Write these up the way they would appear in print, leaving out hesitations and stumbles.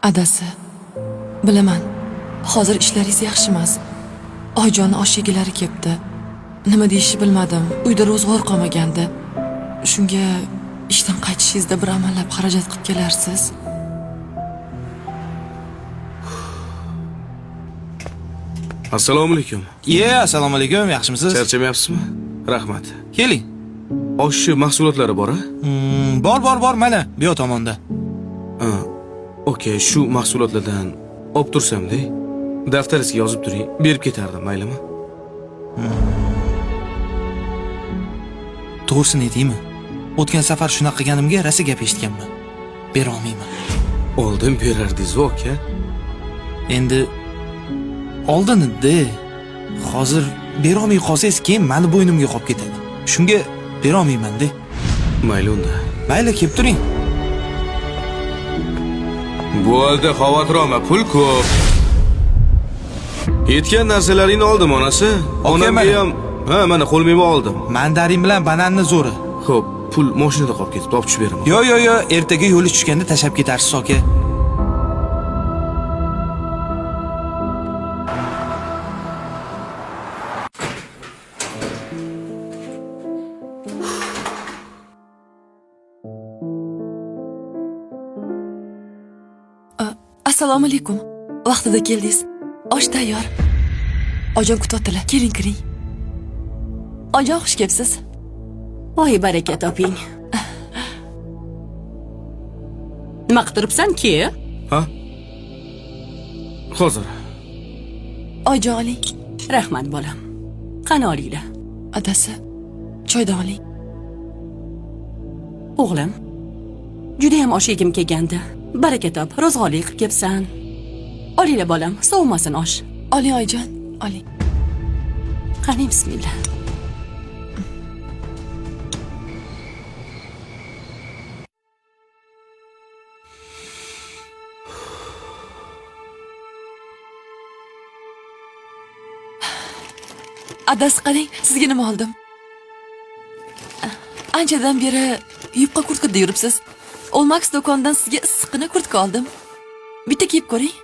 Adasi, bilaman, hozir ishlaringiz yaxshi emas. Oyjonni osh yegilari kelibdi. Nima deyishni bilmadim. Uyda ro'zg'or qolmagandi. Shunga ishdan qaytishingizda bir amallab xarajat qilib kelarsiz. Assalomu alaykum. Ye, assalomu alaykum, yaxshimisiz? Charchamayapsizmi? Rahmat. Keling. Oshchi mahsulotlari bor a? Bor, bor, bor, mana bu yoq tomonda. Ha. Okey, shu mahsulotlardan olib tursam-da. Daftaringizga yozib turing, berib ketardim, maylimi? To'g'risini aytaymi? O'tgan safar shunaqa qilganimga rosa gap eshitganman. Bera olmayman. Oldin berardingiz, aka. Endi oldin edi. Hozir bera olmay qolsangiz, keyin mani bo'ynimga qolib ketadi. Shunga bera olmayman-da. Mayli unda. Mayli, kelib turing. Bo'ldi, xavotir olma, pul ko'p. Yetgan narsalaringni oldim, onasi. Onamga ham, ha, mana qo'l meva oldim. Mandarin bilan bananni zo'ri. Xo'p, pul mashinada qolib ketibdi, olib tushib beraman. Yo, yo, yo, ertaga yo'li tushganda tashlab ketarsiz, aka. Assalomu alaykum. Vaqtida keldingiz. Osh tayyor. Ojon kutyaptilar. Keling, kiring. Ojon, xush kelibsiz. Voy, baraka toping. Nima qilib ki? Ha? Hozir. Oyjon, oling. Rahmat bolam. Qani olinglar. Adasi, choydan oling. O'g'lim, judayam osh yegim kelgandi. Baraka top, ro'zg'orli qilib kelibsan. Olinglar bolam, sovimasin osh. Oling oyijon, oling. Qani bismillah. Adasi, qarang, sizga nima oldim. Anchadan beri yupqa kurtkada yuribsiz. Olmax do'konidan sizga issiqqina kurtka oldim. Bitta kiyib ko'ring.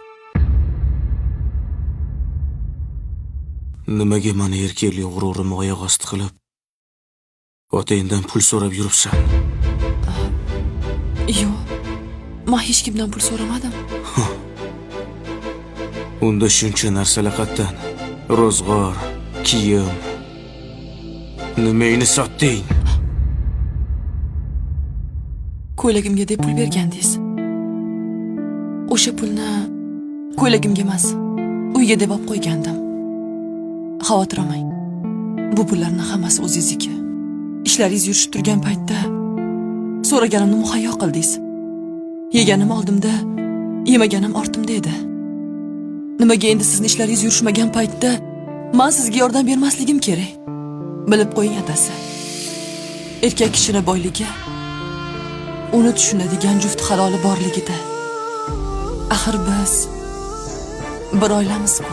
Nimaga meni erkaklik g'ururimni oyoq osti qilib, otangdan pul so'rab yuribsan? Yo'q. Men hech kimdan pul so'ramadim. Unda shuncha narsalar qatdan? Ro'zg'or, kiyim. Nimangni sotding? Ko'ylagimga deb pul bergandingiz. O'sha pulni ko'ylagimga emas, uyga deb olib qo'ygandim. Xavotir olmang. Bu pullarning hammasi o'zingizniki. Ishlaringiz yurishib turgan paytda so'raganimni muhayyo qildingiz. Yeganim oldimda, yemaganim ortimda edi. Nimaga endi sizni ishlaringiz yurishmagan paytda men sizga yordam bermasligim kerak? Bilib qo'ying adasi. Erkak kishini boyligi uni tushunadigan juft haloli borligida. Axir biz bir oilamiz-ku.